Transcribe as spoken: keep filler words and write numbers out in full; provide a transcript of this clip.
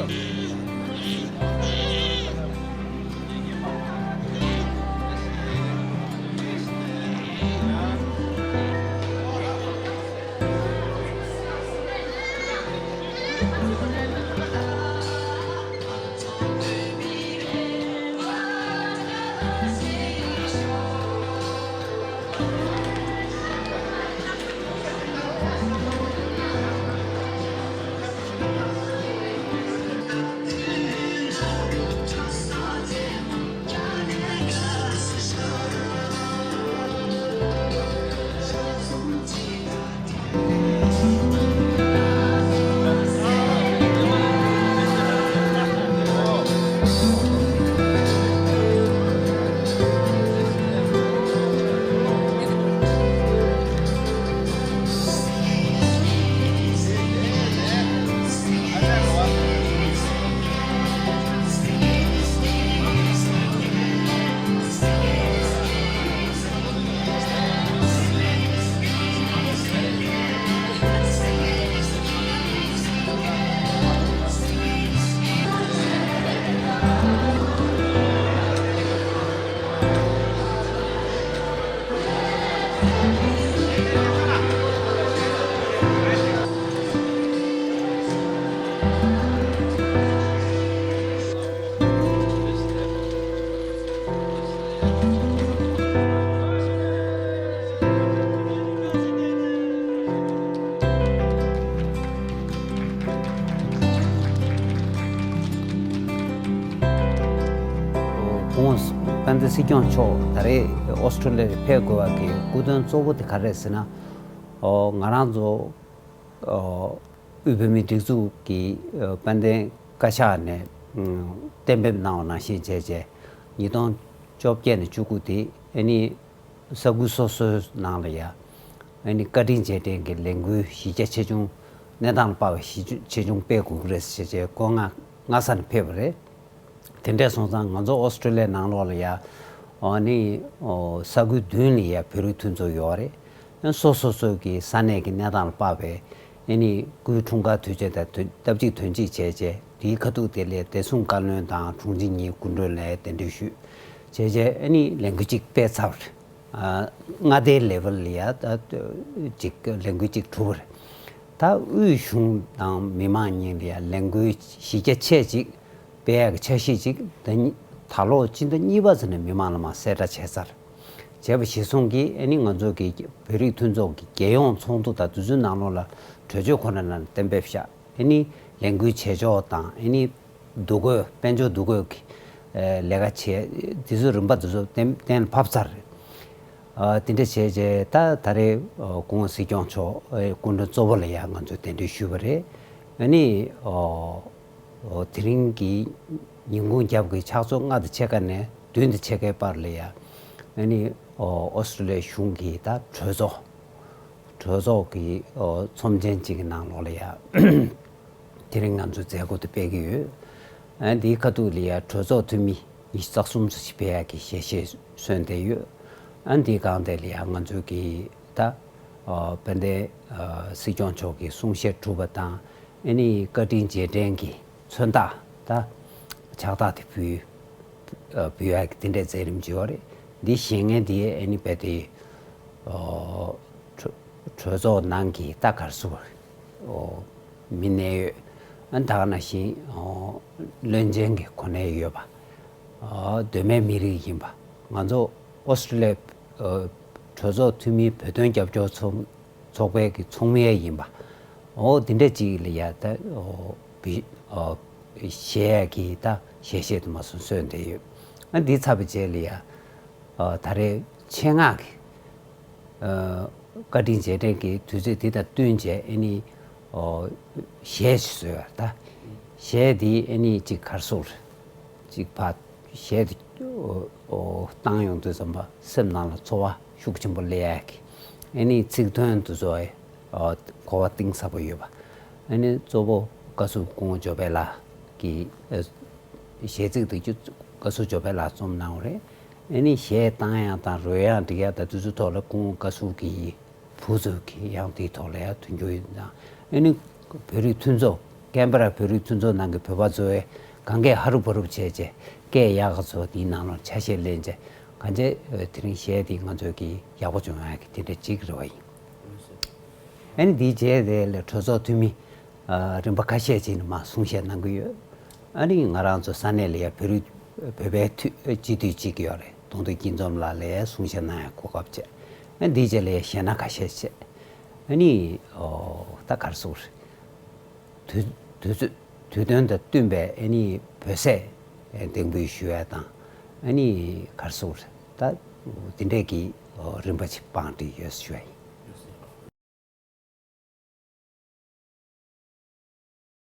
ཁོང་དཔལ་ལྡན་སྲིད་སྐྱོང་མཆོག་ད་རེས་ཨོ་སི་ཀྲོ་ལི་ཡར་ཕེབས་དགོས་པ་གི་སྐུ་དོན་གཙོ་བོ་དེ་ག་རེ་རེད་ཟེར་ན། ཨོ་ང་རང་ཚོ་ཨོ་དབུས་བོད་མིའི་སྒྲིག་འཛུགས་ཀྱི་ཨོ་དཔལ་ལྡན་བཀའ་ཤག་ནས་ཨམ་གཏན་འབེབས་གནང་བ་ནང་བཞིན་བྱས་རྗེས་ཉིས་སྟོང་བཅོ་བརྒྱད་ནས་བཅུ་དགུ་དེ་ཨ་ནི་ས་ཁུལ་སོ་སོའི་ནང་ལ་ཡ་ཨ་ནི་བཀའ་དྲིན་རྗེས་དྲན་གྱི་ལས་འགུལ་གཞི་རྒྱ་ཆེ་ཆུང་གནས་སྟངས་ལ་དཔག་པའི་གཞི་རྒྱ་ཆེ་ཆུང་སྤེལ་དགོས་ཀྱི་རེད་ཟེར་བྱས་བཀོད་མངགས་སྔ་ས་ནས་ཕེབས་པ་རེད། དེ་འདྲ་སོང་ཙང་ང་ཚོ་ཨོ་སི་ཀྲོ་ལི་ཡའི་ནང་ལོགས་ལ་ཡ་ཨ་ནི་ཨོ་ས་ཁུལ་བདུན་ལ་ཡ་བོད་རིགས་མཐུན་ཚོགས་ཡོད་རེད། ཨ་སོ་སོ་སོ་གི་ས་གནས་ཀྱི་གནས་སྟངས་ལ་དཔག་པའི་ཨ་ནི་སྐུའི་འཁྲུངས་སྐར་དུས་ཆེན་དང་དུས་སྟབས་གཅིག་དོན་གཅིག་བྱས་རྗེས་དེའི་ཁ་ཐུག་དེ་ལ་བདེ་སྲུང་བཀའ་བློན་དང་དྲུང་ཆེ་གཉིས་སྐུ་མགྲོན་ལ་གདན་འདྲེན་ཞུས་བྱས་རྗེས་ཨ་ནི་ལས་འགུལ་གཅིག་སྤེལ་ཚར་བ་རེད། ཨ་མངའ་སྡེའི་ལེ་ཝལ་ལ་ཡ་ད་ཅིག་ལས་འགུལ་གཅིག་གྲུབ་པ་རེད། ད་དབུས་གཞུང་དང་མི་མང་གཉིས་ལ་ཡ་ལས་འགུལ་གཞི་རྒྱ་ཆེ་ཅིག་སྤེལ་ཡག་གི་འཆར་གཞི་ཅིག་ད་ཉི་ད་ལོ་སྤྱི་ཟླ་གཉིས་པ་ཙམ་ནས་མི་མང་ལ་མར་གསལ་བསྒྲགས་བྱས་ཚར། བྱས་པ་གཞིར་བཟུང་གིས་ཨ་ནི་ང་ཚོ་གི་བོད་རིགས་མཐུན་ཚོགས་ཀྱི་རྒྱལ་ཡོངས་ཚོགས་འདུ་དང་དེ་ཚོའི་ནང་ལོགས་ལ་གྲོས་ཆོད་ཁོ་ན་ནང་གཏན་འབེབས་བཞག་ཨ་ནི་ལས་འགུལ་བྱེད་ཕྱོགས་དང་ཨ་ནི་འདུ་འགོད་དཔལ་འབྱོར་འདུ་འགོད་ཀྱི་ཨ་ལས་ཀ་བྱེད་དེ་ཚོའི་རིམ་པ་དེ་ཚོ་གཏན་གཏན་ལ་ཕབ་ཚར་རེད། ཨ་དེ་འདྲ་བྱས་རྗེས་ད་ད་རེས་ཨ་སྐུ་ངོ་སྲིད་སྐྱོང་མཆོག་ཨ་སྐུ་མགྲོན་གཙོ་བོ་ལ་ཡ་ང་ཚོས་གདན་འདྲེན་ཞུས་པ་རེད། ཨ་ནི་ཨ། ཨོ་དེ་རིང་གི་ཉིན་གུང་རྒྱབ་ཀྱི་ཕྱག་ཚོད་ལྔ་དང་ཕྱེད་ཀ་ནས་བདུན་དང་ཕྱེད་ཀའི་བར་ལ་ཡ་ཨ་ནི་ཨོ་ཨོ་སི་ཀྲོ་ལི་ཡའི་གཞུང་གི་ད་གྲོས་ཚོགས་གྲོས་ཚོགས་ཀྱི་ཨོ་ཚོམས་ཆེན་གཅིག་གི་ནང་ལོགས་ལ་ཡ་དེ་རིང་ང་ཚོས་མཛད་སྒོ་དེ་སྤེལ་གྱི་ཡོད། ཨ་འདིའི་ཁ་ཐུག་ལ་ཡ་གྲོས་ཚོགས་འཐུས་མི་ཉི་ཤུ་རྩ་གསུམ་ཙམ་ཞིག་ཕེབས་ཡག་གི་ཞལ་བཞེས་གསོལ་འདེབས་ཡོད། ཨ་འདིའི་སྒང་དེ་ལ་ཡ་ང་ཚོ་གི་ད་ཨོ་དཔལ་ལྡན་ཨ་སྲིད་སྐྱོང་མཆོག་གི་གསུང་བཤད་གྲུབ་པ་དང་། ཨ་ནི་བཀའ་དྲིན་རྗེས་དྲན་གྱི་མཚོན་རྟགས་ད་ཕྱག་རྟགས་དེ་ཕུལ། ཨ་ཕུལ་ཡག་གི་དེ་འདྲའི་མཛད་རིམ་ཅིག་ཡོད་རེད། འདི་བཞེངས་མཁན་དེ་ཨ་ནི་རྦད་དེ་ཨོ་གྲོས་གྲོས་ཚོགས་ནང་གི་ད་ག་རེ་ཟེར་དགོས་རེད། ཨོ་མི་གནད་ཡོད། ཨ་ནི་ད་ག་ནང་བཞིན་ཨོ་བློན་ཆེན་གྱི་གོ་གནས་ཡོད་པ། ཨ་གདོད་མའི་མི་རིགས་ཡིན་པ། ང་ཚོ་ཨོ་སི་ཀྲོ་ལི་ཡ་ཨ་གྲོས་ཚོགས་འཐུས་མིའི་བོད་དོན་རྒྱབ་སྐྱོར་ཚོགས་ཚོགས་པའི་གི་ཚོགས་མི་ཡང་ཡིན་པ། འོ་དེ་འདྲ་ཅིག་ལ་ཡ་ད་འོ་བི་འོ་གཞས་ཀྱི་ད་ཞལ་བཞེས་དུ་མ་སོང་གསོལ་འདེབས་ཡོད། ཨ་འདི་ཚར་བའི་རྗེས་ལ་ཡ་ཨ་ད་རེས་ཆེད་མངགས་ཀྱི་ཨ་བཀའ་དྲིན་རྗེས་དྲན་གྱི་དུས་ཚོད་འདི་དང་བསྟུན་བྱས་ཨ་ནི་འོ་གཞས་ཤིག་བཟོས་པ་ད། གཞས་འདི་ཨ་ནི་ཅིག་ག་རེ་ཟེར་དགོས་རེད། ཅིག་ཕར་གཞས་དེ་ཨོ་ཨོ་བཏང་ཡོང་དུས་ཙམ་པ་སེམས་ནང་ལ་ཚོར་བ་ཤུགས་ཆེན་པོ་སླེབས་ཡག་གི་ཨ་ནི་ཚིག་དོན་དེ་ཚོ་ཨོ་གོ་བ་གཏིང་ཟབ་པོ་ཡོད་པ། ཨ་ནི་གཙོ་བོ་བཀའ་ཟུར་སྐུ་ངོ་འབྱོར་པ་ལགས་ཀྱིས་ཨ་གཞས་ཚིག་དེ་ཚོ་བཀའ་ཟུར་འབྱོར་པ་ལགས་རྩོམ་གནང་བ་རེད། ཨ་ནི་གཞས་བཏང་ཡག་དང་རོལ་དབྱངས་སྒྲིག་ཡག་དང་དེ་ཚོའི་ཐོག་ལ་སྐུ་ངོ་བཀའ་ཟུར་གྱིས་བུ་ཚོས་ཀྱི་ཡང་དེའི་ཐོག་ལ་ཡང་མཐུན་འགྱུར་ཡོད་ཙང་ཨ་ནི་བོད་རིགས་མཐུན་ཚོགས་ ཀན་པ་ར་བོད་རིགས་མཐུན་ཚོགས་ནང་གི་བོད་པ་ཚོ་གང་གས་ཧ་རུ་བ་རུབ་བྱས་བྱས་སྐད་ཡག་ག་ཚོ་དེའི་ནང་ལ་ཆ་ཤས་ལེན་བྱས་གང་བྱས་དེ་རིང་གཞས་དེ་ང་ཚོས་ཀྱི་ཡག་པོ་བྱུང་ཡག་གི་དེ་འདྲ་ཅིག་རེད་བ་ཡིན། ཨ་ནི་དེའི་རྗེས་དེ་ལ་གྲོས་ཚོགས་འཐུས་མི་རིམ་པ་ཁ་ཤས་ཅིག་ནས་མར་གསུང་བཤད་གནང་གི་ཡོད། ཨ་ནི་ང་རང་ཚོ་ས་གནས་ལ་ཡ་བོད་རིགས་བོད་པའི་འཐུས་སྤྱི་འཐུས་གཅིག་ཡོད་རེད། གདོང་ཐུག་སྐྱིད་འཛོམས་ལགས་ལ་ཡ་གསུང་བཤད་གནང་ཡག་གོ་སྐབས་བྱས། ཨ་ནི་དེའི་རྗེས་ལ་ཡ་གཞས་སྣ་ཁ་ཤས་བྱས། ཨ་ནི་ད་ག་རེ་ཟེར་དགོས་རེད། དུས་དུས་ཚོད་དུས་སྟོན་དང་བསྟུན་པའི་ཨ་ནི་བོད་ཟས་འདེམས་འབུལ་ཞུ་ཡ་དང་ཨ་ནི་ག་རེ་ཟེར་དགོས་རེད། ད་དེ་འདྲས་ཀྱི་རིམ་པ་ཅིག་བང་སྒྲིག་ཡོད་ཞུ་ཡ་ཡིན།